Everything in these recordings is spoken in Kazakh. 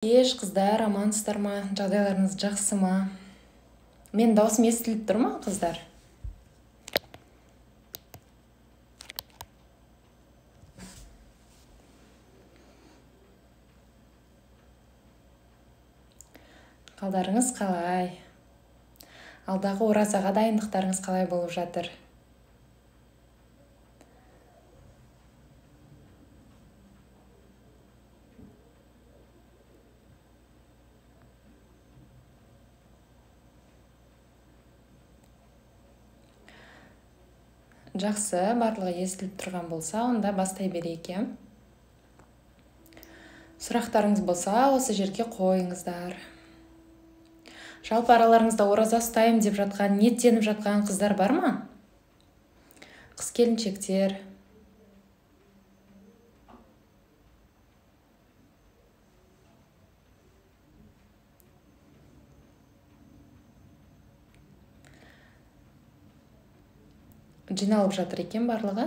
Кеш, қыздар, амансыздар ма? Жағдайларыңыз жақсы ма? Мен даусым естіліп тұр ма, қыздар? Қалдарыңыз қалай? Алдағы оразаға дайындықтарыңыз қалай болып жатыр? Жақсы, барлығы естіліп тұрған болса, онда бастай берейік, иә? Сұрақтарыңыз болса, осы жерге қойыңыздар. Жалпы араларыңызда ораза ұстаймын деп жатқан, ниеттеніп жатқан қыздар бар ма? Қыз келіншектер. Жиналып жатыр екен барлығы.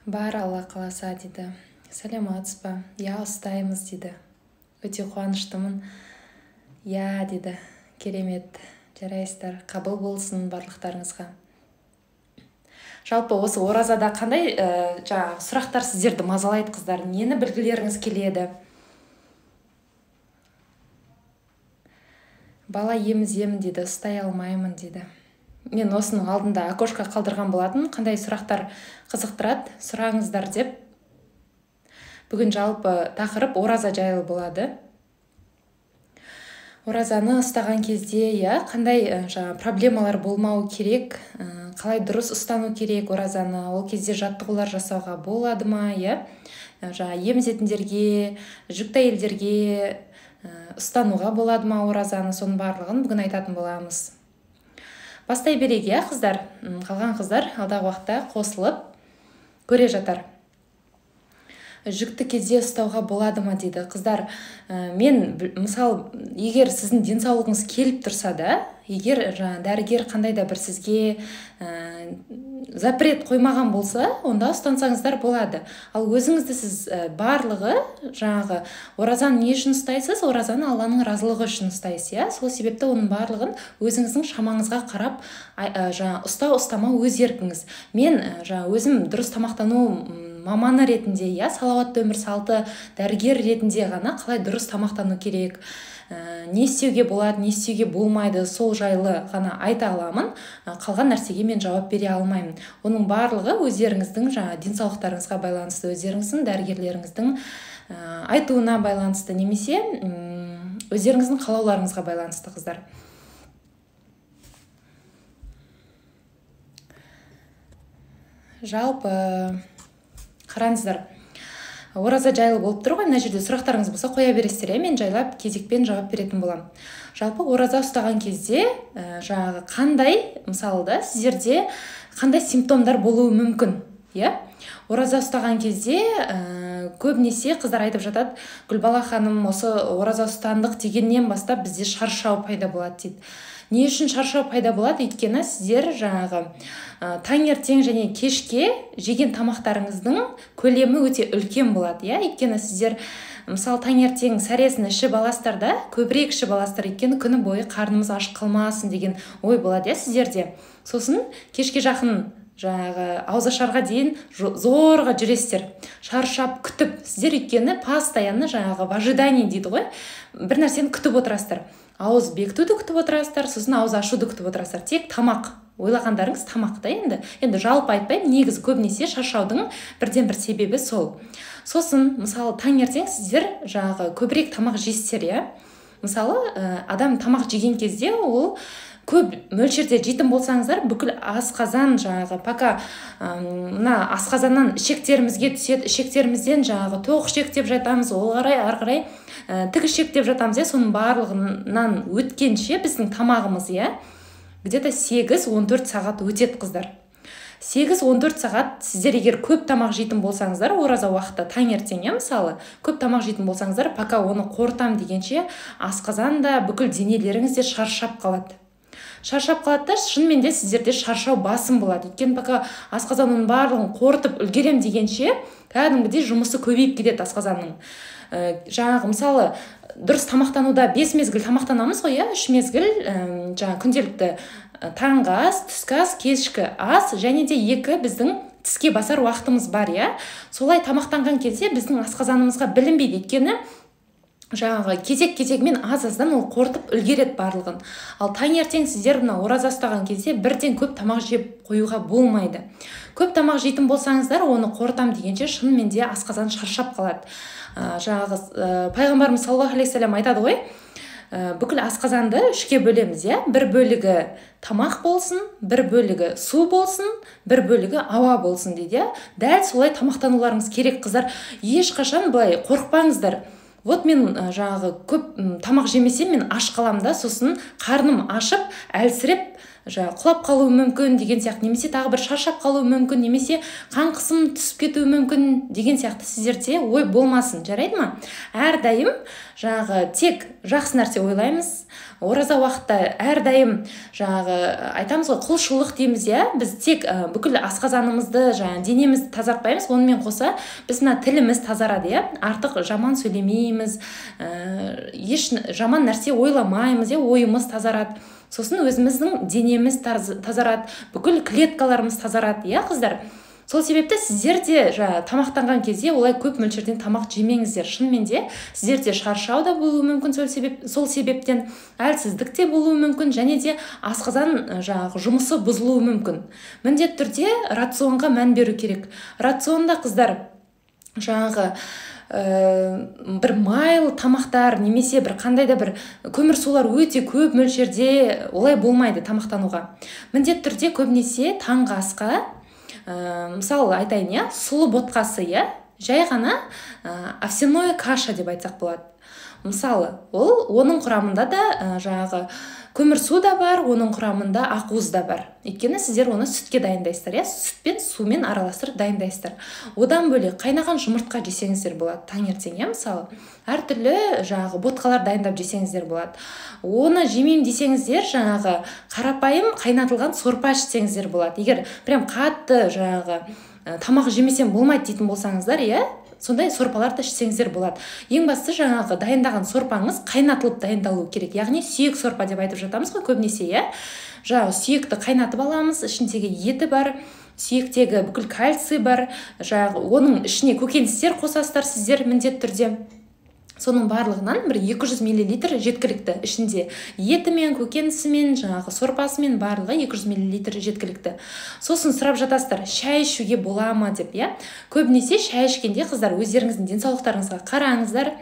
Бар, Алла қаласа, дейді. Сәлеметсіз ба? Я, ұстаймыз, дейді. Өте қуаныштымын. Я, дейді. Керемет. Жарайсыздар. Қабыл болсын барлықтарыңызға. Жалпы осы оразада қандай жаңағы сұрақтар сіздерді мазалайды, қыздар? Нені білгілеріңіз келеді? Бала еміземін, дейді, ұстай алмаймын, дейді. Мен осының алдында окошко қалдырған болатын, қандай сұрақтар қызықтырады, сұраңыздар деп. Бүгін жалпы тақырып ораза жайлы болады. Оразаны ұстаған кезде, иә, қандай жаңа проблемалар болмау керек, қалай дұрыс ұстану керек оразаны, ол кезде жаттығулар жасауға болады ма, иә, жаңа емізетіндерге, жүкті әйелдерге ұстануға болады ма оразаны, соның барлығын бүгін айтатын боламыз. Бастай берейік, иә, қыздар? Қалған қыздар алдағы уақытта қосылып көре жатар. Жүкті кезде ұстауға болады ма, дейді. Қыздар, мен мысал, егер сіздің денсаулығыңыз келіп тұрса да, егер жаңа дәрігер қандай да бір сізге запрет қоймаған болса, онда ұстансаңыздар болады. Ал өзіңізді сіз барлығы жаңағы оразаны не үшін ұстайсыз? Оразаны Алланың разылығы үшін ұстайсыз, иә? Сол себепті оның барлығын өзіңіздің шамаңызға қарап, жаңа ұстау, ұстамау өз еркіңіз. Мен жаңа өзім дұрыс тамақтану маманы ретінде, иә, салауатты өмір салты дәрігер ретінде ғана қалай дұрыс тамақтану керек, не істеуге болады, не істеуге болмайды, сол жайлы ғана айта аламын. Қалған нәрсеге мен жауап бере алмаймын. Оның барлығы өздеріңіздің жаңа денсаулықтарыңызға байланысты, өздеріңіздің дәрігерлеріңіздің айтуына байланысты, немесе өздеріңіздің қалауларыңызға байланысты, қыздар. Жалпы қараңыздар, ораза жайлы болып тұр ғой, мына жерде сұрақтарыңыз болса қоя бересіздер, мен жайлап кезекпен жауап беретін боламын. Жалпы ораза ұстаған кезде жаңағы қандай, мысалы да, сіздерде қандай симптомдар болуы мүмкін, иә? Ораза ұстаған кезде көбінесе қыздар айтып жатады, Гүлбала ханым, осы ораза ұстандық дегеннен бастап бізде шаршау пайда болады, дейді. Не үшін шаршау пайда болады? Өйткені сіздер жаңағы таңертең және кешке жеген тамақтарыңыздың көлемі өте үлкен болады, иә? Өйткені сіздер, мысалы, таңертең сәресін ішіп аласыздар да, көбірек ішіп аласыздар, өйткені күні бойы қарнымыз аш қалмасын деген ой болады, иә, сіздерде. Сосын кешке жақын жаңағы ауызашарға дейін зорға жүресіздер, шаршап күтіп. Сіздер өйткені постоянно жаңағы в ожидании дейді ғой, бір нәрсені күтіп отырасыздар. Ауыз бекітуді күтіп отырасыздар, сосын ауыз ашуды күтіп отырасыздар. Тек тамақ, ойлағандарыңыз тамақ та енді. Енді жалпы айтпаймын, негізі көбінесе шаршаудың бірден бір себебі сол. Сосын, мысалы, таңертең сіздер жаңағы көбірек тамақ жейсіздер, иә? Мысалы, адам тамақ жеген кезде ол көп мөлшерде жейтін болсаңыздар, бүкіл асқазан жаңағы пока мына асқазаннан ішектерімізге түседі, ішектерімізден жаңағы тоқ ішек деп жатамыз, ол қарай ары қарай тік ішек деп жатамыз, иә, соның барлығынан өткенше біздің тамағымыз, иә, где-то 8-14 сағат өтеді, қыздар. 8-14 сағат сіздер егер көп тамақ жейтін болсаңыздар, ораза уақытта таңертең, иә, мысалы, көп тамақ жейтін болсаңыздар, пока оны қорытам дегенше асқазан да, бүкіл денелеріңіз де шаршап қалады. Шаршап қалады да, шынымен де сіздерде шаршау басым болады. Өйткені пока асқазан оның барлығын қорытып үлгерем дегенше, кәдімгідей жұмысы көбейіп кетеді асқазанның. Жаңағы мысалы дұрыс тамақтануда 5 мезгіл тамақтанамыз ғой, иә, 3 мезгіл, жаңағы күнделікті таңғы ас, түскі ас, кешкі ас, және де 2 біздің тіске басар уақытымыз бар, иә. Солай тамақтанған кезде біздің асқазанымызға білінбейді, өйткені жаңағы кезек-кезегімен аз-аздан ол қорытып үлгереді барлығын. Ал таңертең сіздер мына ораза ұстаған кезде бірден көп тамақ жеп қоюға болмайды. Көп тамақ жейтін болсаңыздар, оны қорытам дегенше шынымен де асқазан шаршап қалады. Жаңағы пайғамбарымыз саллаллаху алейхи уассалам айтады ғой, бүкіл асқазанды 3-ке бөлеміз, иә. Бір бөлігі тамақ болсын, бір бөлігі су болсын, бір бөлігі ауа болсын дейді, иә. Дәл солай тамақтануларыңыз керек, қыздар. Ешқашан былай қорықпаңыздар. Вот мен жаңағы көп тамақ жемесем, мен аш қаламын да, сосын қарным ашып, әлсіреп, жаңағы құлап қалуым мүмкін деген сияқты, немесе тағы бір шаршап қалуым мүмкін, немесе қан қысым түсіп кетуі мүмкін деген сияқты сіздерде ой болмасын, жарайды ма? Әрдайым жаңағы тек жақсы нәрсе ойлаймыз. Ораза уақытта әрдайым жаңағы айтамыз ғой, құлшылық дейміз, иә. Біз тек бүкіл асқазанымызды, жаңағы денемізді тазартпаймыз, онымен қоса біз мына тіліміз тазарады, иә. Артық жаман сөйлемейміз, еш жаман нәрсе ойламаймыз, иә, ойымыз тазарады. Сосын өзіміздің денеміз тазарады, бүкіл клеткаларымыз тазарады, иә, қыздар. Сол себепті сіздер де жаңа тамақтанған кезде олай көп мөлшерден тамақ жемеңіздер. Шынымен де сіздерде шаршау да болуы мүмкін, сол себептен әлсіздік те болуы мүмкін, және де асқазан жаңағы жұмысы бұзылуы мүмкін. Міндетті түрде рационға мән беру керек. Рационда, қыздар, жаңағы бір майлы тамақтар немесе бір қандай да бір көмірсулар өте көп мөлшерде олай болмайды тамақтануға. Міндетті түрде көбінесе таңғы асқа, мысалы айтайын, иә, сұлы ботқасы, иә, жай ғана овсяное каша деп айтсақ болады. Мысалы, ол оның құрамында да жаңағы көмірсу да бар, оның құрамында ақуыз да бар. Өйткені сіздер оны сүтке дайындайсыздар, иә, сүт пен сумен араластырып дайындайсыздар. Одан бөлек қайнаған жұмыртқа жесеңіздер болады таңертең, иә, мысалы. Әртүрлі жаңағы ботқалар дайындап жесеңіздер болады. Оны жемеймін десеңіздер, жаңағы қарапайым қайнатылған сорпа ішсеңіздер болады. Егер прям қатты жаңағы тамақ жемесем болмайды дейтін болсаңыздар, иә, сондай сорпаларды ішсеңіздер болады. Ең бастысы жаңағы дайындаған сорпаңыз қайнатылып дайындалу керек. Яғни сүйек сорпа деп айтып жатамыз ғой көбінесе, иә. Жаңағы сүйекті қайнатып аламыз, ішіндегі еті бар, сүйектегі бүкіл кальций бар, жаңағы оның ішіне көкөністер қосасыздар сіздер міндетті түрде. Соның барлығынан бір 200 миллилитр жеткілікті. Ішінде етімен, көкөнісімен, жаңағы сорпасымен барлығы 200 миллилитр жеткілікті. Сосын сұрап жатасыздар, шай ішуге бола ма деп, иә. Көбінесе шай ішкенде, қыздар, өздеріңіздің денсаулықтарыңызға қараңыздар.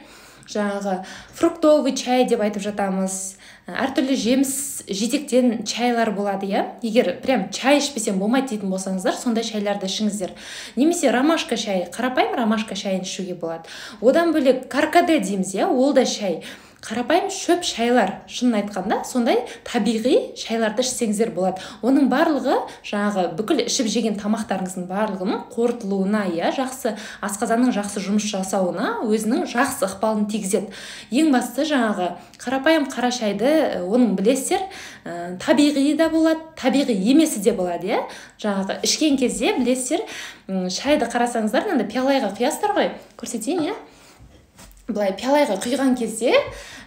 Жаңағы фруктовый чай деп айтып жатамыз, әртүрлі жеміс жидектен чайлар болады, иә. Егер прям чай ішпесем болмайды дейтін болсаңыздар, сондай шайларды ішіңіздер. Немесе ромашка шайы, қарапайым ромашка шайын ішуге болады. Одан бөлек каркаде дейміз, иә, ол да шай. Қарапайым шөп шайлар, шынын айтқанда, сондай табиғи шайларды ішсеңіздер болады. Оның барлығы жаңағы бүкіл ішіп жеген тамақтарыңыздың барлығының қорытылуына, иә, жақсы асқазанның жақсы жұмыс жасауына өзінің жақсы ықпалын тигізеді. Ең бастысы жаңағы қарапайым қара шайды, оның білесіздер, табиғи да болады, табиғи емесі де болады, иә. Жаңағы ішкен кезде білесіздер, шайды қарасаңыздар, мынандай пиалайға құясыздар ғой, көрсетейін, иә. Былай пиалайға құйған кезде,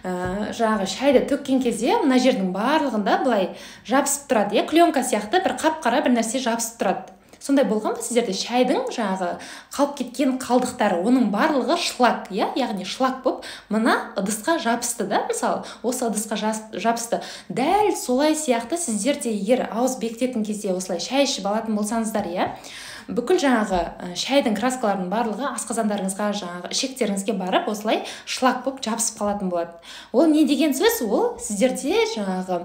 жаңағы шайды төккен кезде мына жердің барлығында былай жабысып тұрады, иә, пленка сияқты бір қап-қара бір нәрсе жабысып тұрады. Сондай болған ба сіздерде? Шайдың жаңағы қалып кеткен қалдықтары, оның барлығы шлак, иә, яғни шлак болып мына ыдысқа жабысты да, мысалы, осы ыдысқа жабысты. Дәл солай сияқты сіздер де егер ауыз бекітетін кезде осылай шай ішіп алатын болсаңыздар, иә, бүкіл жаңағы шайдың краскаларының барлығы асқазандарыңызға, жаңағы ішектеріңізге барып осылай шлак болып жабысып қалатын болады. Ол не деген сөз? Ол сіздерде жаңағы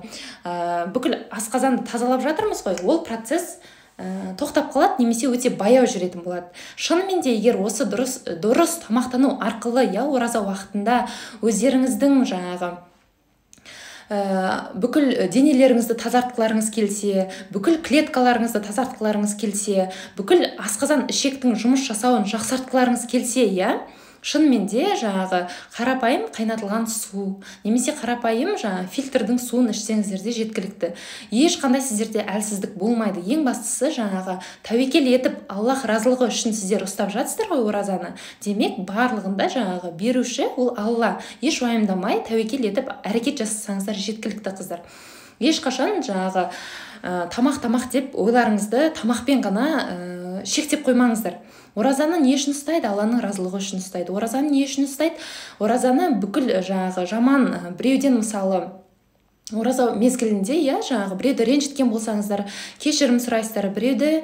бүкіл асқазанды тазалап жатырмыз ғой, ол процесс тоқтап қалады немесе өте баяу жүретін болады. Шынымен де егер осы дұрыс тамақтану арқылы, иә, ораза уақытында өздеріңіздің жаңағы бүкіл денелеріңізді тазартқыларыңыз келсе, бүкіл клеткаларыңызды тазартқыларыңыз келсе, бүкіл асқазан ішектің жұмыс жасауын жақсартқыларыңыз келсе, иә, Шынымен де жаңағы қарапайым қайнатылған су немесе қарапайым жаңа фильтрдің суын ішсеңіздер де жеткілікті. Ешқандай сіздерде әлсіздік болмайды. Ең бастысы жаңағы тәуекел етіп Аллах разылығы үшін сіздер ұстап жатсыздар ғой оразаны. Демек, барлығында жаңағы беруші ол Алла. Еш уайымдамай тәуекел етіп әрекет жасасаңыздар жеткілікті, қыздар. Ешқашан жаңағы тамақ деп ойларыңызды тамақпен ғана шектеп қоймаңыздар. Оразаны не үшін ұстайды? Алланың разылығы үшін ұстайды. Оразаны не үшін ұстайды? Оразаны бүкіл жаңағы жаман біреуден, мысалы, ораза мезгілінде, иә, жаңағы біреуді ренжіткен болсаңыздар, кешірім сұрайсыздар, біреуді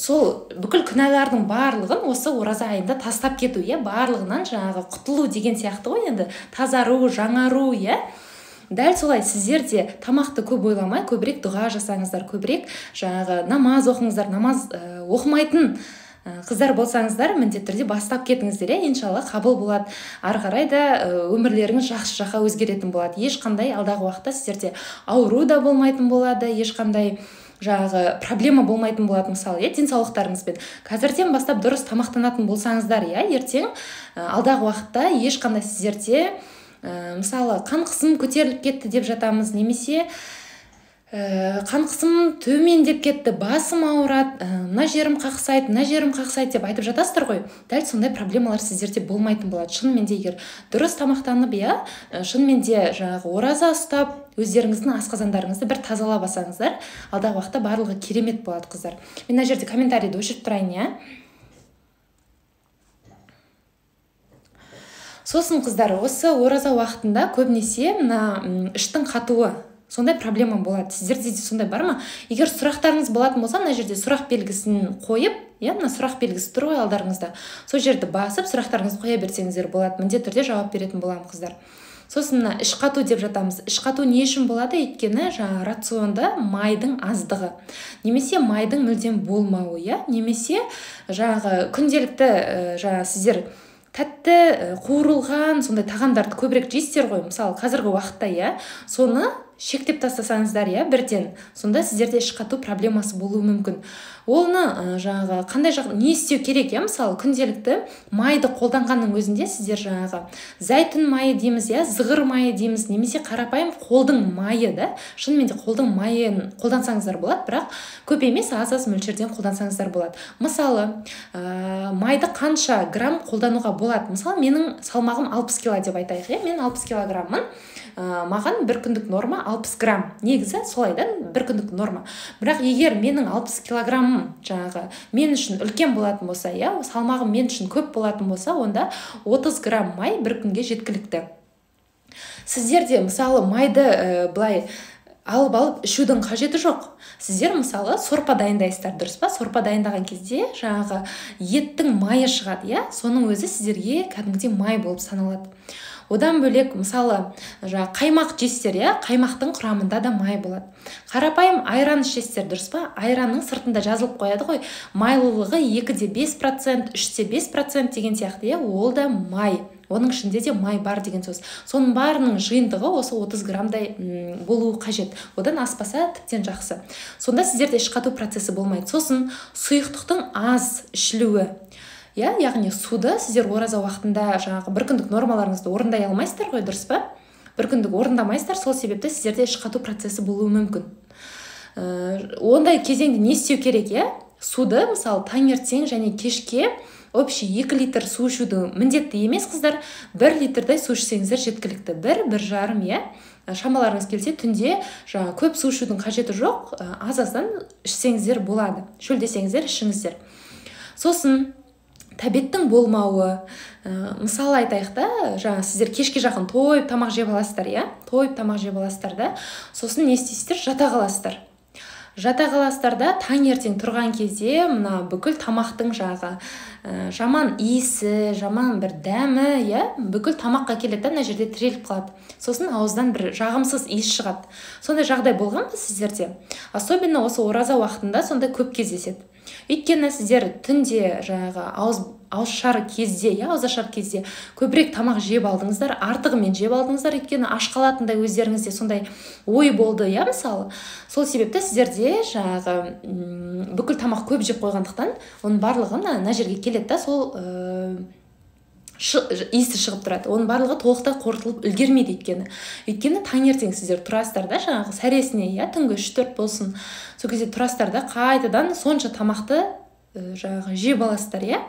сол бүкіл күнәлардың барлығын осы ораза айында тастап кету, иә, барлығынан жаңағы құтылу деген сияқты ғой енді, тазару, жаңару, иә. Дәл солай сіздер де тамақты көп ойламай, көбірек дұға жасаңыздар, көбірек жаңағы намаз оқыңыздар. Намаз оқымайтын қыздар болсаңыздар, міндетті түрде бастап кетіңіздер, иә, иншалла қабыл болады. Ары қарай да өмірлеріңіз жақсы жаққа өзгеретін болады. Ешқандай алдағы уақытта сіздерде ауру да болмайтын болады, ешқандай жаңағы проблема болмайтын болады, мысалы, иә, денсаулықтарыңызбен. Қазірден бастап дұрыс тамақтанатын болсаңыздар, иә, ертең алдағы уақытта ешқандай сіздерде мысалы, қан қысым көтеріліп кетті деп жатамыз, немесе қан қысым төмендеп кетті, басым ауырады, мына жерім қақсайды, мына жерім қақсайды деп айтып жатасыздар ғой. Дәл сондай проблемалар сіздерде болмайтын болады. Шынымен де егер дұрыс тамақтанып, иә, шынымен де жаңағы ораза ұстап, өздеріңіздің асқазандарыңызды бір тазалап алсаңыздар, алдағы уақытта барлығы керемет болады, қыздар. Мен мына жерде комментарийді өшіріп тұрайын, иә. Сосын, қыздар, осы ораза уақытында көбінесе мына іштің қатуы, сондай проблема болады. Сіздерде де сондай бар ма? Егер сұрақтарыңыз болатын болса, мына жерде сұрақ белгісін қойып, иә, мына сұрақ белгісі тұр ғой алдарыңызда. Сол жерді басып, сұрақтарыңызды қоя берсеңіздер болады. Міндетті түрде жауап беретін боламын, қыздар. Сосын мына іш қату деп жатамыз. Іш қату не үшін болады? Өйткені жаңа рационда майдың аздығы, немесе майдың мүлдем болмауы, иә, немесе жаңағы күнделікті жаңа сіздер тәтті, қуырылған сондай тағамдарды көбірек жейсіздер ғой, мысалы, қазіргі уақытта, иә, соны шектеп тастасаңыздар, иә, бірден, сонда сіздерде іш қату проблемасы болуы мүмкін. Оны жаңағы қандай жақ не істеу керек, иә, мысалы, күнделікті майды қолданғанның өзінде сіздер жаңағы зәйтүн майы дейміз, иә, зығыр майы дейміз, немесе қарапайым қолдың майы да, шынымен де қолдың майын қолдансаңыздар болады, бірақ көп емес, аз-аз мөлшерден қолдансаңыздар болады. Мысалы, майды қанша грамм қолдануға болады? Мысалы, менің салмағым 60 кило деп айтайық, иә, мен 60 килограммын. Маған бір күндік норма 60 грамм. Негізі солай да, бір күндік норма. Бірақ егер менің 60 килограммым жаңағы мен үшін үлкен болатын болса, иә, салмағым мен үшін көп болатын болса, онда 30 грамм май бір күнге жеткілікті. Сіздер де, мысалы, майды былай алып ішудің қажеті жоқ. Сіздер, мысалы, сорпа дайындайсыздар, дұрыс па? Сорпа дайындаған кезде жаңағы еттің майы шығады, иә? Соның өзі сіздерге кәдімгідей май болып саналады. Одан бөлек, мысалы, жаңа қаймақ жейсіздер, иә, қаймақтың құрамында да май болады. Қарапайым айран ішесіздер, дұрыс па? Айранның сыртында жазылып қояды ғой, майлылығы 2,5%, 3,5% деген сияқты, иә, ол да май. Оның ішінде де май бар деген сөз. Соның барының жиынтығы осы 30 граммдай болуы қажет. Одан аспаса тіптен жақсы. Сонда сіздерде іш қату процесі болмайды. Сосын сұйықтықтың аз ішілуі. Иә, яғни суды сіздер ораза уақытында жаңағы бір күндік нормаларыңызды орындай алмайсыздар ғой, дұрыс па? Бір күндік орындамайсыздар, сол себепті сіздерде іш қату процесі болуы мүмкін. Ондай кезеңде не істеу керек, иә? Суды, мысалы, таңертең және кешке общий 2 литр су ішуді міндетті емес, қыздар, 1 литрдай су ішсеңіздер жеткілікті. 1-1,5, иә? Шамаларыңыз келсе, түнде жаңа көп су ішудің қажеті жоқ, аз-аздан ішсеңіздер болады. Шөлдесеңіздер, ішіңіздер. Сосын тәбеттің болмауы, мысалы айтайық та, жаңа сіздер кешке жақын тойып тамақ жеп аласыздар, иә? Тойып тамақ жеп аласыздар да, сосын не істейсіздер? Жата қаласыздар. Жата қаласыздар да, таңертең тұрған кезде мына бүкіл тамақтың жағы жаман иісі, жаман бір дәмі, иә, бүкіл тамаққа келеді да, мына жерде тіреліп қалады. Сосын ауыздан бір жағымсыз иіс шығады. Сондай жағдай болған ба сіздерде? Особенно осы ораза уақытында сондай көп кездеседі. Өйткені сіздер түнде жаңағы ауызашар кезде, иә, ауызашар кезде көбірек тамақ жеп алдыңыздар, артығымен жеп алдыңыздар, өйткені аш қалатындай өздеріңізде сондай ой болды, иә, мысалы. Сол себепті сіздерде жаңағы бүкіл тамақ көп жеп қойғандықтан, оның барлығы мына жерге келеді да, сол Иісі шығып тұрады. Оның барлығы толықтай қорытылып үлгермейді өйткені. Өйткені таңертең сіздер тұрасыздар да, жаңағы сәресіне, иә, түнгі 3-4 болсын. Сол кезде тұрасыздар да, қайтадан сонша тамақты жаңағы жеп аласыздар, иә.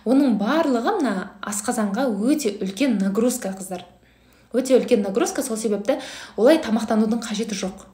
Оның барлығы мына асқазанға өте үлкен нагрузка, қыздар. Өте үлкен нагрузка, сол себепті олай тамақтанудың қажеті жоқ.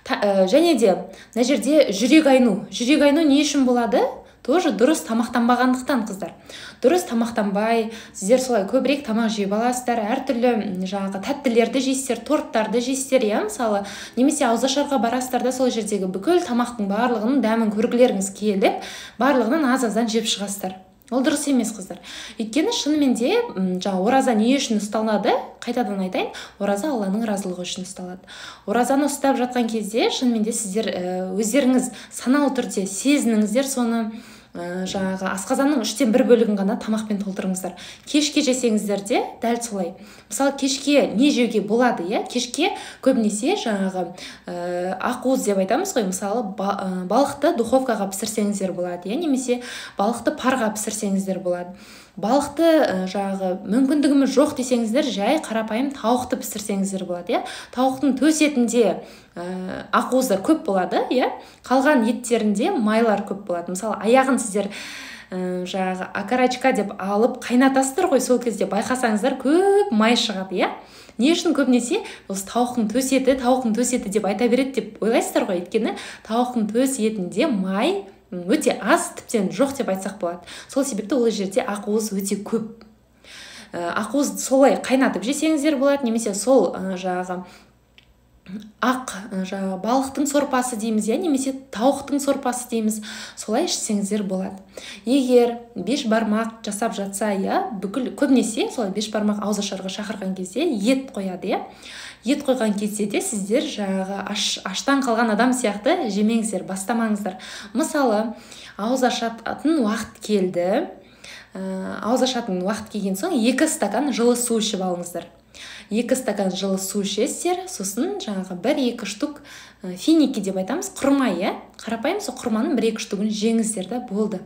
Және де мына жерде жүрек айну. Жүрек айну не үшін болады? Тоже дұрыс тамақтанбағандықтан, қыздар. Дұрыс тамақтанбай, сіздер солай көбірек тамақ жеп аласыздар, әртүрлі жаңағы тәттілерді жейсіздер, торттарды жейсіздер, иә, мысалы, немесе ауызашарға барасыздар да, сол жердегі бүкіл тамақтың барлығының дәмін көргілеріңіз келіп, барлығынан аз-аздан жеп шығасыздар. Ол дұрыс емес, қыздар. Өйткені шынымен де жаңа ораза не үшін ұсталады? Қайтадан айтайын, ораза Алланың разылығы үшін ұсталады. Оразаны ұстап жатқан кезде шынымен де сіздер өздеріңіз саналы түрде сезініңіздер соны, жаңағы асқазанның 1/3 бөлігін ғана тамақпен толтырыңыздар. Кешке жесеңіздер де дәл солай. Мысалы, кешке не жеуге болады, иә? Кешке көбінесе жаңағы ақуыз деп айтамыз ғой, мысалы, балықты духовкаға пісірсеңіздер болады, иә, немесе балықты парға пісірсеңіздер болады. Балықты жаңағы мүмкіндігіміз жоқ десеңіздер, жай қарапайым тауықты пісірсеңіздер болады, иә. Тауықтың төс етінде ақуыздар көп болады, иә. Қалған еттерінде майлар көп болады. Мысалы, аяғын сіздер жаңағы окорочка деп алып қайнатасыздар ғой, сол кезде байқасаңыздар көп май шығады, иә. Не үшін көбінесе осы тауықтың төс еті, тауықтың төс еті деп айта береді деп ойлайсыздар ғой, өйткені тауықтың төс етінде май өте аз, тіптен жоқ деп айтсақ болады. Сол себепті ол жерде ақуыз өте көп. Ақуыз солай қайнатып жесеңіздер болады, немесе сол жаңағы ақ жаңағы балықтың сорпасы дейміз, иә, немесе тауықтың сорпасы дейміз, солай ішсеңіздер болады. Егер беш бармақ жасап жатса, иә, бүкіл көбінесе солай беш бармақ ауызашарға шақырған кезде ет қояды, иә. Ет қойған кезде де сіздер жаңағы аштан қалған адам сияқты жемеңіздер, бастамаңыздар. Мысалы, ауыз ашатын уақыт келді. Ауыз ашатын уақыт келген соң 2 стакан жылы су ішіп алыңыздар. 2 стакан жылы су ішесіздер, сосын жаңағы 1-2 штук финики деп айтамыз, құрма, иә, қарапайым сол құрманың 1-2 штугін жеңіздер да болды.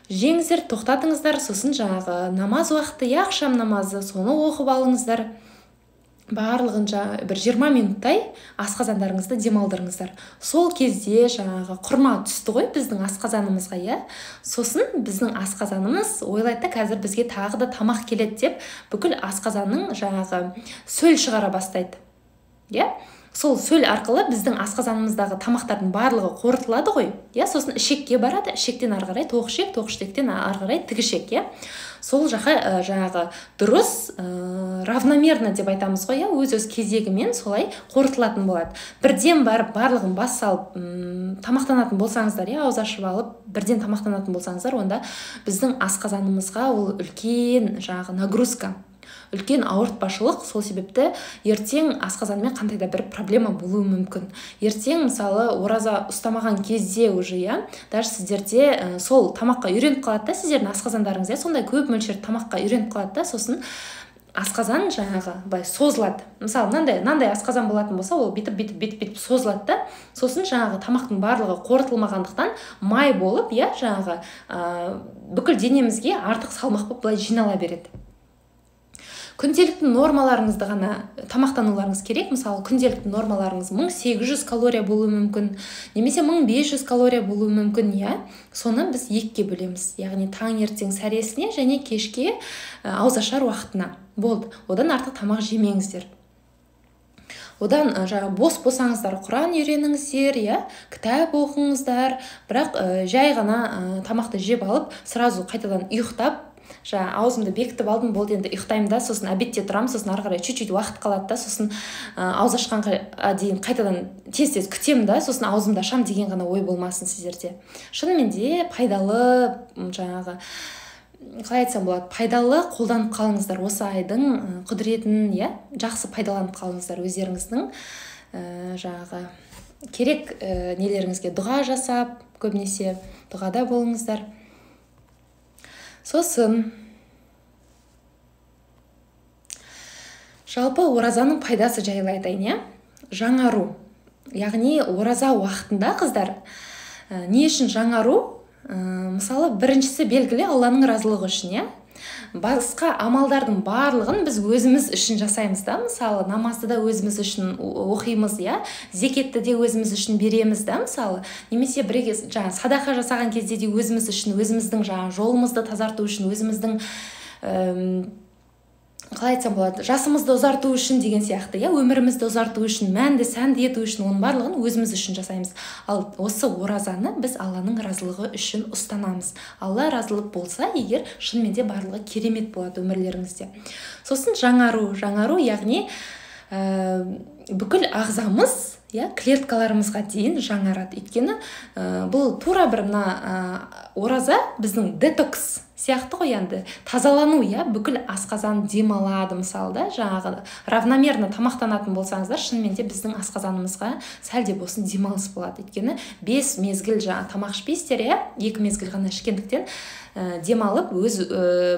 Жеңіздер, тоқтатыңыздар, сосын жаңағы намаз уақыты, иә, ақшам намазы, соны оқып алыңыздар. Барлығын бір 20 минуттай асқазандарыңызды демалдырыңыздар. Сол кезде жаңағы құрма түсті ғой біздің асқазанымызға, иә. Сосын біздің асқазанымыз ойлайды да, қазір бізге тағы да тамақ келеді деп, бүкіл асқазанның жаңағы сөл шығара бастайды, иә. Сол сөл арқылы біздің асқазанымыздағы тамақтардың барлығы қорытылады ғой, иә. Сосын ішекке барады, ішектен ары қарай тоқ ішек, тоқ ішектен ары қарай тік ішек, иә. Сол жаққа жаңағы дұрыс, равномерно деп айтамыз ғой, иә, өз-өз кезегімен солай қорытылатын болады. Бірден барып барлығын бас салып тамақтанатын болсаңыздар, иә, ауыз ашып алып бірден тамақтанатын болсаңыздар, онда біздің асқазанымызға ол үлкен жаңағы нагрузка, үлкен ауыртпашылық. Сол себепті ертең асқазанмен қандай да бір проблема болуы мүмкін. Ертең, мысалы, ораза ұстамаған кезде уже, иә, даже сіздерде сол тамаққа үйреніп қалады да, сіздердің асқазандарыңыз, иә, сондай көп мөлшерде тамаққа үйреніп қалады да, сосын асқазан жаңағы былай созылады. Мысалы, мынандай асқазан болатын болса, ол бүйтіп бүйтіп бүйтіп бүйтіп созылады да, сосын жаңағы тамақтың барлығы қорытылмағандықтан май болып, иә, жаңағы бүкіл денемізге артық салмақ болып былай жинала береді. Күнделікті нормаларыңызды ғана тамақтануларыңыз керек. Мысалы, күнделікті нормаларыңыз 1800 калория болуы мүмкін, немесе 1500 калория болуы мүмкін, иә. Соны біз екіге бөлеміз. Яғни таңертең сәресіне және кешке ауызашар уақытына. Болды. Одан артық тамақ жемеңіздер. Одан жаңа бос болсаңыздар Құран үйреніңіздер, иә, кітап оқыңыздар, бірақ жай ғана тамақты жеп алып, сразу қайтадан ұйықтап, жаңа аузымды бекітіп алдым, болды, енді ұйықтаймын да, сосын обедте тұрамын, сосын ары қарай чуть-чуть уақыт қалады да, сосын ауыз ашқанға дейін қайтадан тез-тез күтемін да, сосын аузымды ашамын деген ғана ой болмасын сіздерде. Шынымен де пайдалы, жаңағы қалай айтсам болады, пайдалы қолданып қалыңыздар осы айдың құдіретін, иә, жақсы пайдаланып қалыңыздар өздеріңіздің жаңағы керек нелеріңізге дұға жасап, көбінесе дұғада болыңыздар. Сосын жалпы оразаның пайдасы жайлы айтайын, иә. Жаңару. Яғни ораза уақытында, қыздар, не үшін жаңару? Мысалы, біріншісі белгілі, Алланың разылығы үшін, иә. Басқа амалдардың барлығын біз өзіміз үшін жасаймыз да, мысалы намазды да өзіміз үшін оқимыз, иә, зекетті де өзіміз үшін береміз да, мысалы, немесе біреуге жаңа садақа жасаған кезде де өзіміз үшін, өзіміздің жаңа жолымызды тазарту үшін, өзіміздің қалай айтсам болады, жасымызды ұзарту үшін деген сияқты, иә, өмірімізді ұзарту үшін, мәнді сәнді ету үшін, оның барлығын өзіміз үшін жасаймыз. Ал осы оразаны біз Алланың разылығы үшін ұстанамыз. Алла разылық болса, егер шынымен де барлығы керемет болады өмірлеріңізде. Сосын жаңару, жаңару, яғни бүкіл ағзамыз, иә, клеткаларымызға дейін жаңарады. Өйткені бұл тура бір мына ораза біздің детокс сияқты ғой, енді тазалану, иә, бүкіл асқазан демалады, мысалы да, жаңағы равномерно тамақтанатын болсаңыздар, шынымен де біздің асқазанымызға сәл де болсын демалыс болады. Өйткені 5 мезгіл жаңа тамақ ішпейсіздер, иә, 2 мезгіл ғана ішкендіктен демалып, өз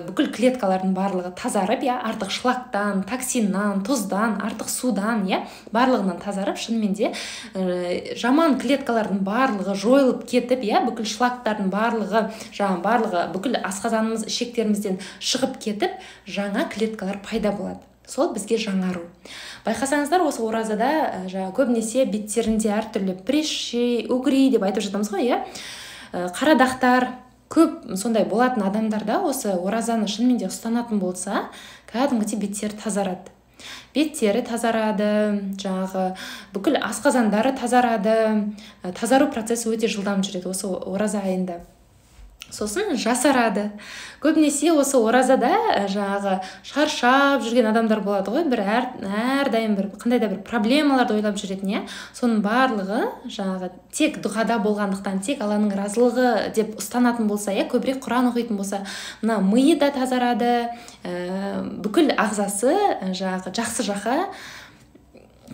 бүкіл клеткалардың барлығы тазарып, иә, артық шлактан, токсиннан, тұздан, артық судан, иә, барлығынан тазарып, шынымен де жаман клеткалардың барлығы жойылып кетіп, иә, бүкіл шлактардың барлығы, жаңа барлығы бүкіл асқазанымыз, ішектерімізден шығып кетіп, жаңа клеткалар пайда болады. Сол бізге жаңару. Байқасаңыздар, осы оразада жаңа көбінесе беттерінде әртүрлі прыщи, угри деп айтып жатамыз ғой, иә, қара дақтар көп сондай болатын адамдарда осы оразаны шынымен де ұстанатын болса, кәдімгідей беттері тазарады. Беттері тазарады, жаңағы бүкіл асқазандары тазарады. Тазару процесі өте жылдам жүреді осы ораза айында. Сосын жасарады. Көбінесе осы оразада жаңағы шаршап жүрген адамдар болады ғой, бір әрдайым бір қандай да бір проблемаларды ойлап жүретін, иә. Соның барлығы жаңағы тек дұғада болғандықтан, тек Алланың разылығы деп ұстанатын болса, иә, көбірек Құран оқитын болса, мына миы да тазарады, бүкіл ағзасы жаңағы жақсы жаққа,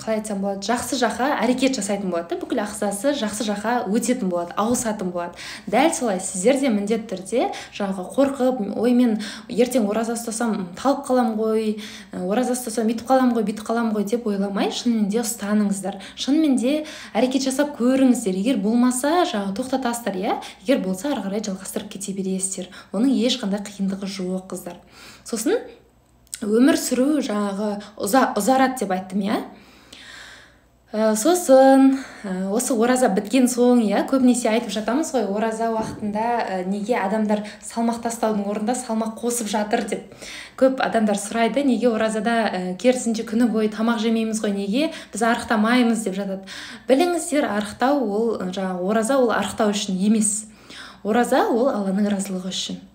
қалай айтсам болады, жақсы жаққа әрекет жасайтын болады, бүкіл ағзасы жақсы жаққа өтетін болады, ауысатын болады. Дәл солай сіздер де міндетті түрде жаңағы қорқып, ой мен ертең ораза ұстасам талып қалам ғой, ораза ұстасам үйтіп қалам ғой, бүйтіп қалам ғой деп ойламай, шынымен де ұстаныңыздар. Шынымен де әрекет жасап көріңіздер. Егер болмаса, жаңағы тоқтатасыздар, иә. Егер болса, ары қарай жалғастырып кете бересіздер. Оның ешқандай қиындығы жоқ, қыздар. Сосын өмір сүру жаңағы ұзарады деп айттым, иә. Сосын осы ораза біткен соң, иә, көбінесе айтып жатамыз ғой, ораза уақытында неге адамдар салмақ тастаудың орнында салмақ қосып жатыр деп көп адамдар сұрайды. Неге оразада керісінше күні бойы тамақ жемейміз ғой, неге біз арықтамаймыз деп жатады. Біліңіздер, арықтау ол жаңағы ораза ол арықтау үшін емес. Ораза ол Алланың разылығы үшін.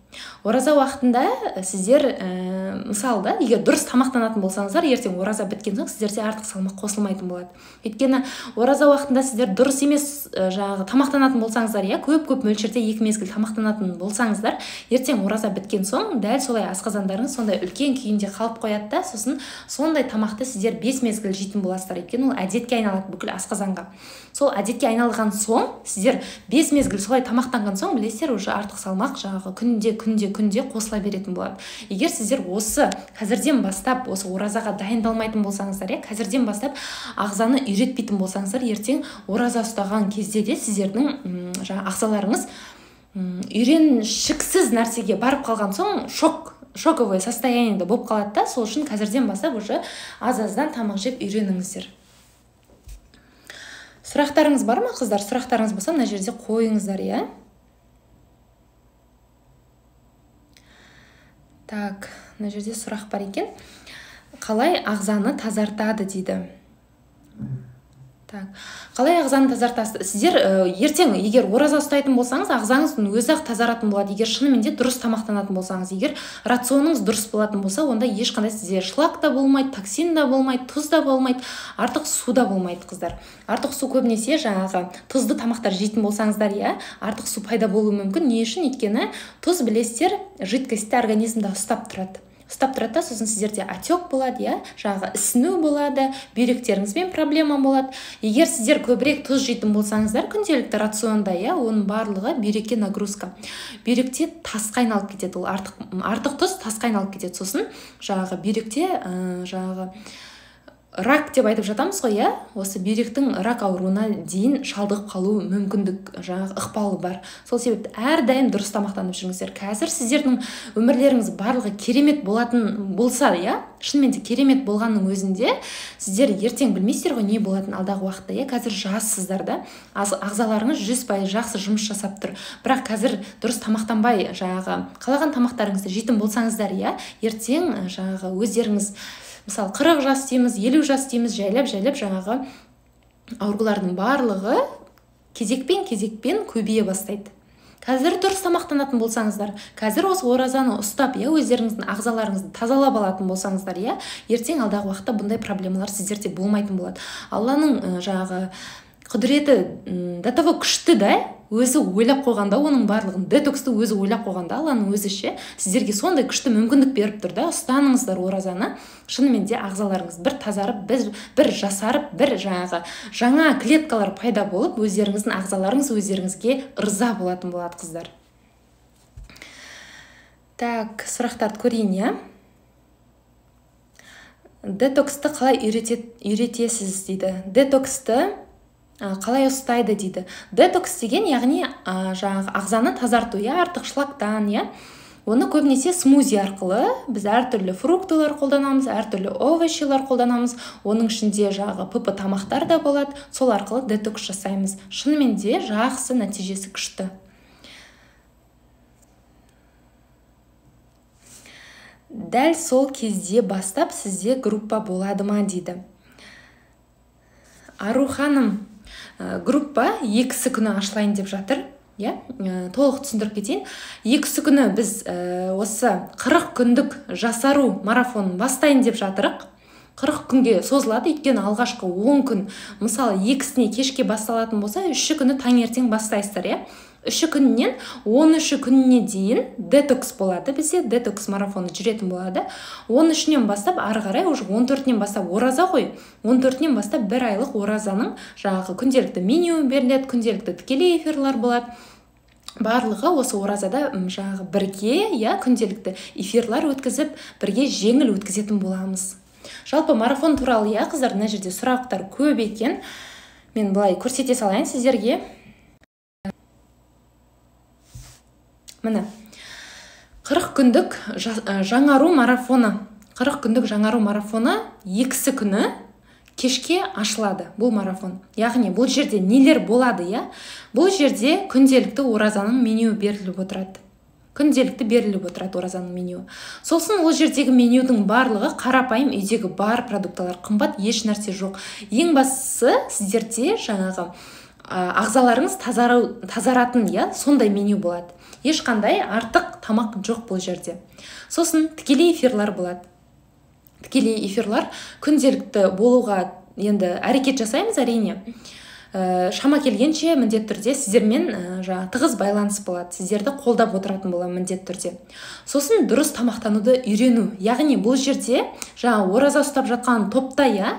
Ораза уақытында сіздер, мысалы да, егер дұрыс тамақтанатын болсаңыздар, ертең ораза біткен соң сіздерде артық салмақ қосылмайтын болады. Өйткені ораза уақытында сіздер дұрыс емес жаңағы тамақтанатын болсаңыздар, иә, көп-көп мөлшерде 2 мезгіл тамақтанатын болсаңыздар, ертең ораза біткен соң дәл солай асқазандарыңыз сондай үлкен күйінде қалып қояды да, сосын сондай тамақты сіздер 5 мезгіл жейтін боласыздар. Өйткені ол әдетке айналады бүкіл асқазанға. Сол әдетке айналған соң сіздер 5 мезгіл солай тамақтанған соң, білесіздер, уже артық салмақ жаңағы күнде қосыла беретін болады. Егер сіздер осы қазірден бастап осы оразаға дайындалмайтын болсаңыздар, иә, қазірден бастап ағзаны үйретпейтін болсаңыздар, ертең ораза ұстаған кезде де сіздердің жаңа ағзаларыңыз үйреншіксіз нәрсеге барып қалған соң шоковое состояниеде болып қалады да. Сол үшін қазірден бастап уже аз-аздан тамақ жеп үйреніңіздер. Сұрақтарыңыз бар ма, қыздар? Сұрақтарыңыз болса, мына жерде қойыңыздар, иә. Так, мына жерде сұрақ бар екен. Қалай ағзаны тазартады дейді. Так, қалай ағзаны тазартасыз? Сіздер ертең егер ораза ұстайтын болсаңыз, ағзаңыздың өзі ақ тазаратын болады. Егер шынымен де дұрыс тамақтанатын болсаңыз, егер рационыңыз дұрыс болатын болса, онда ешқандай сізде шлак та болмайды, токсин да болмайды, тұз да болмайды, артық су да болмайды, қыздар. Артық су көбінесе жаңағы тұзды тамақтар жейтін болсаңыздар, иә, артық су пайда болуы мүмкін. Не үшін? Өйткені тұз, білесіздер, жидкостьті организмда ұстап тұрады. Ұстап тұрады да, сосын сіздерде отек болады, иә, жаңағы ісіну болады, бүйректеріңізбен проблема болады. Егер сіздер көбірек тұз жейтін болсаңыздар күнделікті рационда, иә, оның барлығы бүйрекке нагрузка. Бүйректе тасқа айналып кетеді, ол артық тұз тасқа айналып кетеді. Сосын жаңағы бүйректе жаңағы Рак деп айтып жатамыз ғой, иә, осы бүйректің рак ауруына дейін шалдығып қалу мүмкіндік, жаңағы ықпалы бар. Сол себепті әрдайым дұрыс тамақтанып жүріңіздер. Қазір сіздердің өмірлеріңіз барлығы керемет болатын болса, иә, шынымен де керемет болғанның өзінде сіздер ертең білмейсіздер ғой не болатын алдағы уақытта, иә. Қазір жассыздар да, ағзаларыңыз 100% жақсы жұмыс жасап тұр. Бірақ қазір дұрыс тамақтанбай, жаңағы қалаған тамақтарыңызды жейтін болсаңыздар, иә, ертең жаңағы өздеріңіз, мысалы, 40 жас дейміз, 50 жас дейміз, жайлап-жайлап жаңағы аурулардың барлығы кезекпен-кезекпен көбейе бастайды. Қазір дұрыс тамақтанатын болсаңыздар, қазір осы оразаны ұстап, иә, өздеріңіздің ағзаларыңызды тазалап алатын болсаңыздар, иә, ертең алдағы уақытта бұндай проблемалар сіздерде болмайтын болады. Алланың жаңағы құдіреті до того күшті да, өзі ойлап қойғанда, оның барлығын, детоксты өзі ойлап қойғанда, Алланың өзі ше, сіздерге сондай күшті мүмкіндік беріп тұр да, ұстаныңыздар оразаны, шынымен де ағзаларыңыз бір тазарып, бір жасарып, бір жаңағы жаңа клеткалар пайда болып, өздеріңіздің ағзаларыңыз өздеріңізге ырза болатын болады, қыздар. Так, сұрақтарды көрейін, иә. Детоксты қалай үйретесіз дейді. Детоксты қалай ұстайды дейді. Детокс деген, яғни жаңағы ағзаны тазарту, иә, артық шлактан, иә. Оны көбінесе смузи арқылы біз әртүрлі фруктылар қолданамыз, әртүрлі овощилар қолданамыз, оның ішінде жаңағы ПП тамақтар да болады, сол арқылы детокс жасаймыз. Шынымен де жақсы, нәтижесі күшті. Дәл сол кезде бастап сізде группа болады ма дейді. Ару ханым, группа 2 күні ашылайын деп жатыр, иә, толық түсіндіріп кетейін. 2 күні біз осы 40 күндік жасару марафонын бастайын деп жатырық. 40 күнге созылады, өйткені алғашқы 10 күн, мысалы, 2-сіне кешке басталатын болса, 3 күні таңертең бастайсыздар, иә. 3 күнінен 13 күніне дейін детокс болады, бізде детокс марафоны жүретін болады. 13-нен бастап ары қарай уже 14-нен бастап ораза ғой. 14-нен бастап бір айлық оразаның жаңағы күнделікті меню беріледі, күнделікті тікелей эфирлар болады. Барлығы осы оразада жаңағы бірге, иә, күнделікті эфирлар өткізіп, бірге жеңіл өткізетін боламыз. Жалпы марафон туралы, иә, қыздар, мына жерде сұрақтар көп екен. Мен былай көрсете салайын сіздерге. Міне, 40 күндік жаңару марафоны. 40 күндік жаңару марафоны 2 күні кешке ашылады бұл марафон. Яғни бұл жерде нелер болады, иә? Бұл жерде күнделікті оразаның менюі беріліп отырады. Күнделікті беріліп отырады оразаның менюі. Сосын ол жердегі менюдің барлығы қарапайым үйдегі бар продуктылар, қымбат еш нәрсе жоқ. Ең бастысы сіздерде жаңағы ағзаларыңыз тазаратын, иә, сондай меню болады. Ешқандай артық тамақ жоқ бұл жерде. Сосын тікелей эфирлар болады. Тікелей эфирлар күнделікті болуға енді әрекет жасаймыз, әрине. Шама келгенше міндетті түрде сіздермен жаңа тығыз байланыс болады, сіздерді қолдап отыратын боламын міндетті түрде. Сосын дұрыс тамақтануды үйрену, яғни бұл жерде жаңа ораза ұстап жатқан топта, иә,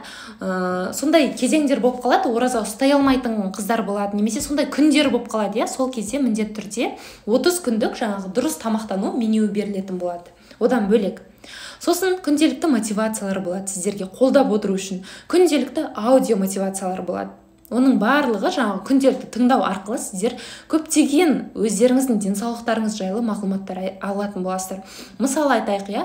сондай кезеңдер болып қалады, ораза ұстай алмайтын қыздар болады, немесе сондай күндер болып қалады, иә, сол кезде міндетті түрде 30 күндік жаңағы дұрыс тамақтану менюі берілетін болады. Одан бөлек сосын күнделікті мотивациялар болады, сіздерге қолдап отыру үшін күнделікті аудио мотивациялар болады. Оның барлығы жаңағы күнделікті тыңдау арқылы сіздер көптеген өздеріңіздің денсаулықтарыңыз жайлы мағлұматтар алатын боласыздар. Мысалы айтайық, иә,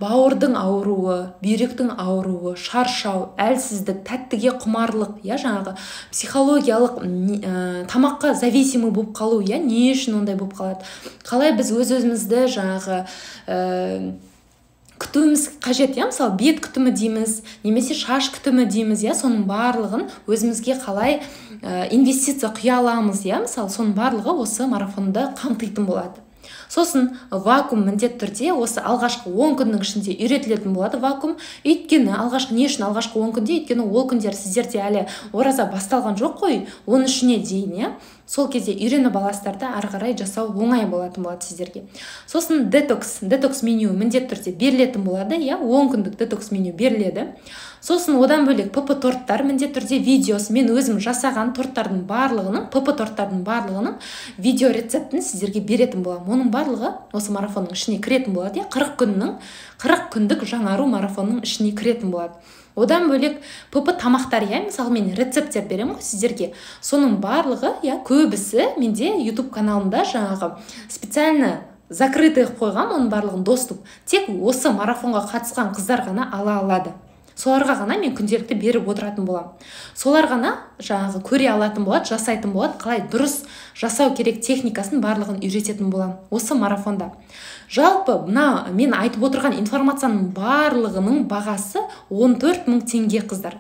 бауырдың ауруы, бүйректің ауруы, шаршау, әлсіздік, тәттіге құмарлық, иә, жаңағы психологиялық тамаққа зависимый болып қалу, иә, не үшін ондай болып қалады? Қалай біз өз-өзімізді жаңағы күтуіміз қажет, иә, мысалы бет күтімі дейміз, немесе шаш күтімі дейміз, иә, соның барлығын өзімізге қалай инвестиция құя аламыз, иә, мысалы соның барлығы осы марафонда қамтитын болады. Сосын вакуум міндетті түрде осы алғашқы 10 күннің ішінде үйретілетін болады вакуум. Өйткені алғашқы, не үшін алғашқы 10 күнде? Өйткені ол күндер сіздерде әлі ораза басталған жоқ қой, 13-іне дейін, иә. Сол кезде үйреніп аласыздар да ары қарай жасау оңай болатын болады сіздерге. Сосын детокс, детокс меню міндетті түрде берілетін болады, иә, 10 күндік детокс меню беріледі. Сосын одан бөлек ПП торттар міндетті түрде видеосы, мен өзім жасаған торттардың барлығының, ПП торттардың барлығының видео рецептін сіздерге беретін боламын. Оның барлығы осы марафонның ішіне кіретін болады, иә, 40 күндік жаңару марафонның ішіне кіретін болады. Одан бөлек ПП тамақтар, иә, мысалы мен рецепттер беремін ғой сіздерге. Соның барлығы, иә, көбісі менде YouTube каналымда жаңағы специально закрытый қойғам, оның барлығын доступ. Тек осы марафонға қатысқан қыздар ғана ала алады. Соларға ғана мен күнделікті беріп отыратын боламын. Солар ғана жаңағы көре алатын болады, жасайтын болады, қалай дұрыс жасау керек техникасын барлығын үйрететін боламын осы марафонда. Жалпы мына мен айтып отырған информацияның барлығының бағасы 14 мың теңге, қыздар.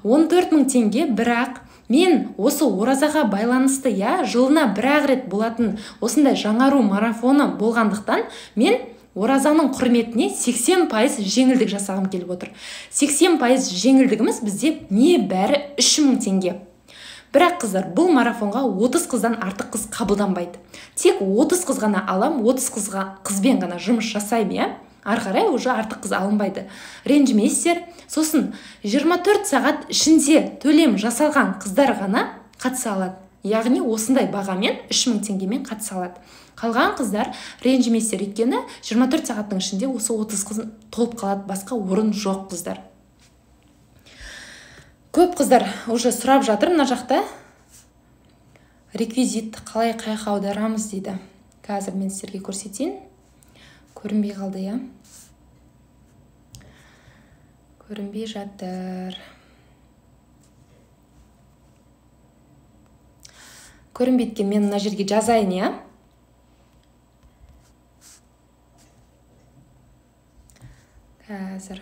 14 мың теңге, бірақ мен осы оразаға байланысты, иә, жылына бір-ақ рет болатын осындай жаңару марафоны болғандықтан мен оразаның құрметіне 80% жеңілдік жасағым келіп отыр. 80% жеңілдігіміз бізде не бәрі 3000 теңге. Бірақ қыздар, бұл марафонға 30 қыздан артық қыз қабылданбайды. Тек 30 қыз ғана алам, 30 қызбен ғана жұмыс жасаймын, иә. Ары қарай уже артық қыз алынбайды. Ренжімейсіздер. Сосын 24 сағат ішінде төлем жасалған қыздар ғана қатыса алады. Яғни осындай бағамен 3000 теңгемен қатыса алады. Қалған қыздар ренжімейсіздер, өйткені 24 сағаттың ішінде осы 30 қыз толып қалады, басқа орын жоқ, қыздар. Көп қыздар уже сұрап жатыр мына жақта. Реквизит қалай қайқа аударамыз дейді. Қазір мен сіздерге көрсетейін. Көрінбей қалды, иә. Көрінбей жатыр. Көрінбейді екен, мен мына жерге жазайын, иә. Қазір.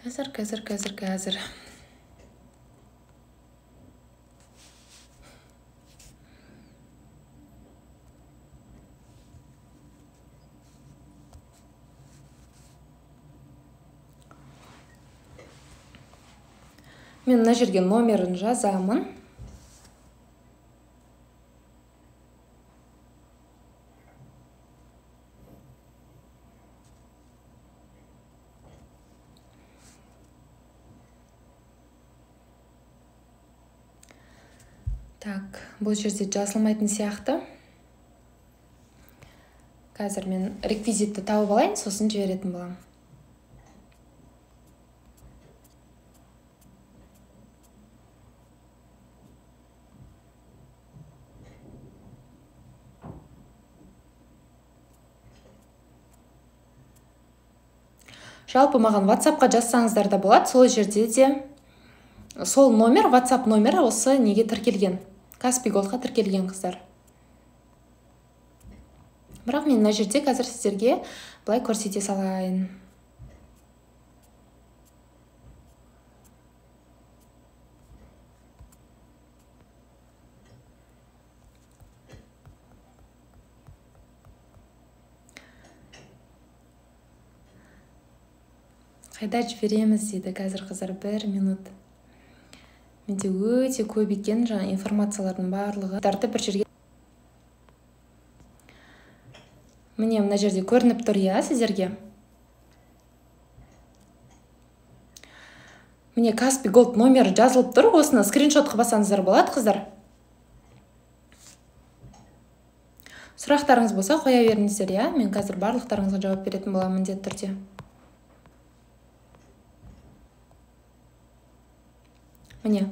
Қазір. Мен мына жерге номерін жазамын. Так, бұл жерде жазылмайтын сияқты. Қазір мен реквизитті тауып алайын, сосын жіберетін боламын. Жалпы маған WhatsApp-қа жазсаңыздар да болады, сол жерде де сол номер, WhatsApp номері осы неге тіркелген? Каспи Голдқа тіркелген, қыздар. Бірақ мен мына жерде қазір сіздерге былай көрсете салайын. Қайда жібереміз дейді қазір, қыздар, 1 минут. Менде өте көп екен жаңа информациялардың барлығы. Дарды бір жерге. Міне мына жерде көрініп тұр, иә, сіздерге. Міне Каспи Голд номері жазылып тұр. Осыны скриншот қылып алсаңыздар болады, қыздар. Сұрақтарыңыз болса қоя беріңіздер, иә. Мен қазір барлықтарыңызға жауап беретін боламын міндетті түрде. Міне,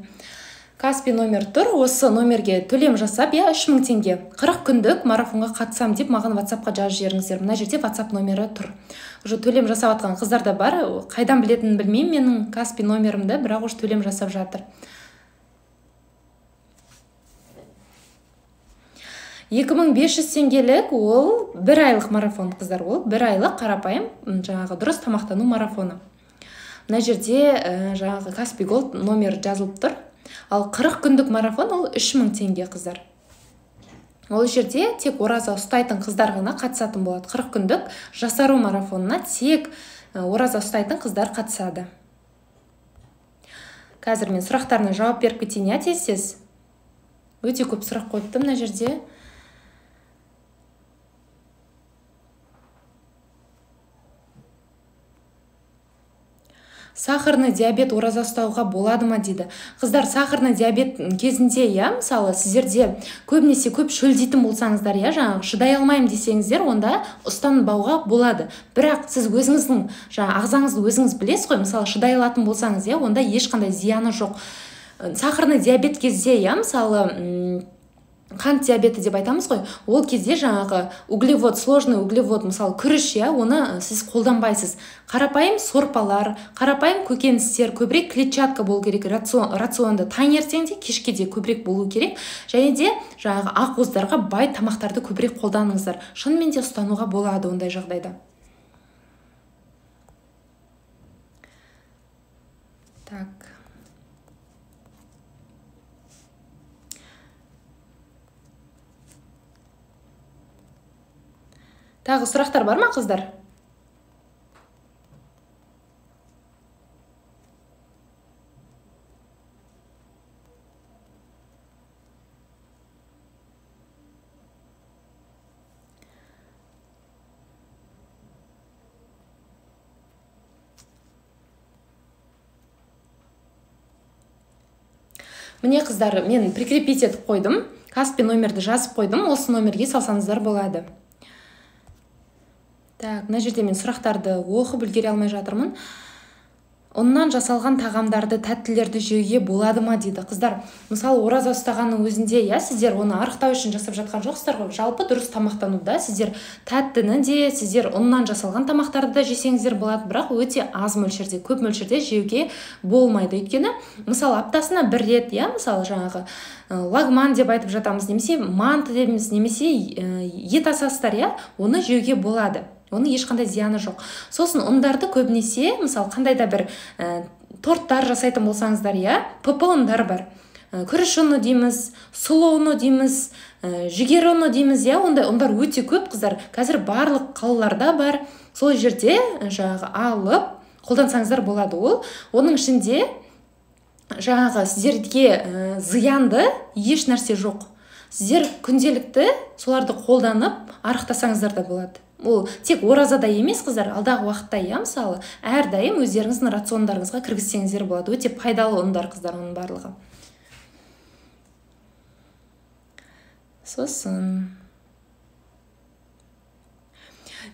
Каспи номер тұр, осы номерге төлем жасап, иә, 3000 теңге 40 күндік марафонға қатысам деп маған WhatsApp-қа жазып жіберіңіздер. Мына жерде WhatsApp номері тұр. Уже төлем жасап жатқан қыздар да бар. Қайдан білетінін білмеймін менің Каспи номерімді, бірақ уже төлем жасап жатыр. 2500 теңгелік ол бір айлық марафон, қыздар, ол бір айлық қарапайым жаңағы дұрыс тамақтану марафоны. Мына жерде жаңағы Каспи Голд номер жазылып тұр. Ал 40 күндік марафон ол 3000 теңге, қыздар. Ол жерде тек ораза ұстайтын қыздар ғана қатысатын болады. 40 күндік жасару марафонына тек ораза ұстайтын қыздар қатысады. Қазір мен сұрақтарына жауап беріп кетейін, иә, тез-тез. Өте көп сұрақ қойыпты мына жерде. Сахарный диабет ораза ұстауға болады ма дейді. Қыздар, сахарный диабет кезінде, иә, мысалы, сіздерде көбінесе көп шөлдейтін болсаңыздар, иә, жаңағы шыдай алмаймын десеңіздер, онда ұстанбауға болады. Бірақ сіз өзіңіздің жаңа ағзаңызды өзіңіз білесіз ғой, мысалы, шыдай алатын болсаңыз, иә, онда ешқандай зияны жоқ. Сахарный диабет кезде, иә, мысалы, қант диабеті деп айтамыз ғой, ол кезде жаңағы углевод, сложный углевод, мысалы күріш, иә, оны сіз қолданбайсыз. Қарапайым сорпалар, қарапайым көкөністер, көбірек клетчатка болу керек рационда, таңертең де кешке де көбірек болу керек. Және де жаңағы ақуыздарға бай тамақтарды көбірек қолданыңыздар. Шынымен де ұстануға болады ондай жағдайда. Так. Тағы сұрақтар бар ма, қыздар? Міне, қыздар, мен прикрепить етіп қойдым. Каспи номерді жазып қойдым. Осы номерге салсаңыздар болады. Так, мына жерде мен сұрақтарды оқып үлгере алмай жатырмын. Ұннан жасалған тағамдарды, тәттілерді жеуге болады ма дейді. Қыздар, мысалы, ораза ұстағанның өзінде, иә, сіздер оны арықтау үшін жасап жатқан жоқсыздар ғой. Жалпы дұрыс тамақтануда сіздер тәттіні де, сіздер ұннан жасалған тамақтарды да жесеңіздер болады, бірақ өте аз мөлшерде, көп мөлшерде жеуге болмайды. Өйткені, мысалы, аптасына бір рет, иә, мысалы, жаңағы лагман деп айтып жатамыз, немесе манты дейміз, немесе ет асасыздар, иә, оны жеуге болады. Оның ешқандай зияны жоқ. Сосын ұндарды көбінесе, мысалы, қандай да бір торттар жасайтын болсаңыздар, иә, ПП ұндар бар. Күріш ұны дейміз, сұлы ұны дейміз, жүгері ұны дейміз, иә, ондай ұндар өте көп, қыздар. Қазір барлық қалаларда бар. Сол жерде жаңағы алып қолдансаңыздар болады ол. Оның ішінде жаңағы сіздерге зиянды еш нәрсе жоқ. Сіздер күнделікті соларды қолданып арықтасаңыздар да болады. Ол тек оразада емес, қыздар, алдағы уақытта, иә, мысалы, әрдайым өздеріңіздің рациондарыңызға кіргізсеңіздер болады. Өте пайдалы ұндар, қыздар, оның барлығы. Сосын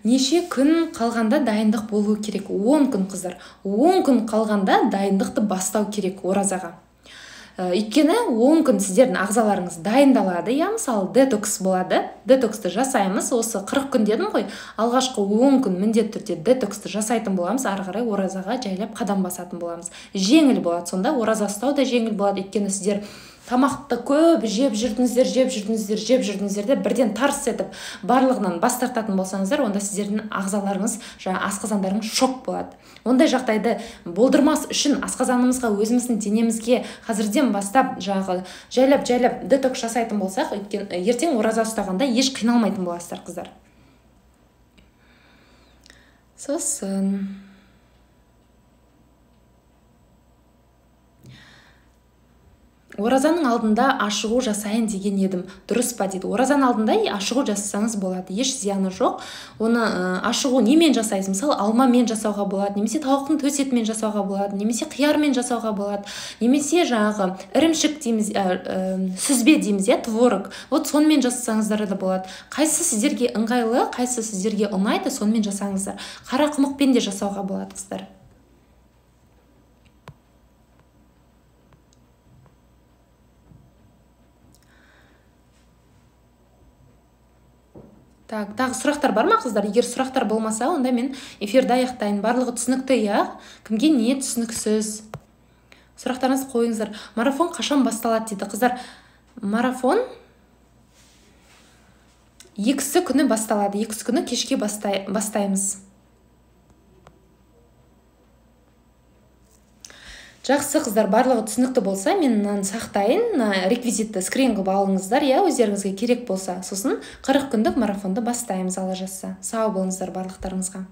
неше күн қалғанда дайындық болу керек? 10 күн, қыздар. 10 күн қалғанда дайындықты бастау керек оразаға. Өйткені 10 күн сіздердің ағзаларыңыз дайындалады, иә, мысалы, детокс болады. Детоксты жасаймыз, осы 40 күн дедім ғой, алғашқы 10 күн міндетті түрде детоксты жасайтын боламыз, ары қарай оразаға жайлап қадам басатын боламыз. Жеңіл болады сонда, ораза ұстау да жеңіл болады, өйткені сіздер тамақты көп жеп жүрдіңіздер, жеп жүрдіңіздер, жеп жүрдіңіздер де бірден тарс етіп барлығынан бас тартатын болсаңыздар, онда сіздердің ағзаларыңыз, жаңа асқазандарыңыз шок болады. Ондай жағдайды болдырмас үшін асқазанымызға, өзіміздің денемізге қазірден бастап жаңағы жайлап-жайлап детокс жасайтын болсақ, өйткені ертең ораза ұстағанда еш қиналмайтын боласыздар, қыздар. Сосын оразаның алдында ашығу жасайын деген едім, дұрыс па дейді. Оразаның алдында ашығу жасасаңыз болады, еш зияны жоқ. Оны ашығу немен жасайсыз? Мысалы, алмамен жасауға болады, немесе тауықтың төс етімен жасауға болады, немесе қиярмен жасауға болады, немесе жаңағы ірімшік дейміз, сүзбе дейміз, иә, творог. Вот сонымен жасасаңыздар да болады. Қайсысы сіздерге ыңғайлы, қайсысы сіздерге ұнайды, сонымен жасаңыздар. Қарақұмықпен де жасауға болады, қыздар. Так, тағы сұрақтар бар ма, қыздар? Егер сұрақтар болмаса, онда мен эфирді аяқтайын. Барлығы түсінікті, иә? Кімге не түсініксіз? Сұрақтарыңызды қойыңыздар. Марафон қашан басталады дейді, қыздар? Марафон 2 күні басталады. 2 күні кешке бастаймыз. Жақсы, қыздар, барлығы түсінікті болса, мен мынаны сақтайын, мына реквизитті скрин қылып алыңыздар, иә, өздеріңізге керек болса. Сосын 40 күндік марафонды бастаймыз, Алла жазса. Сау болыңыздар барлықтарыңызға.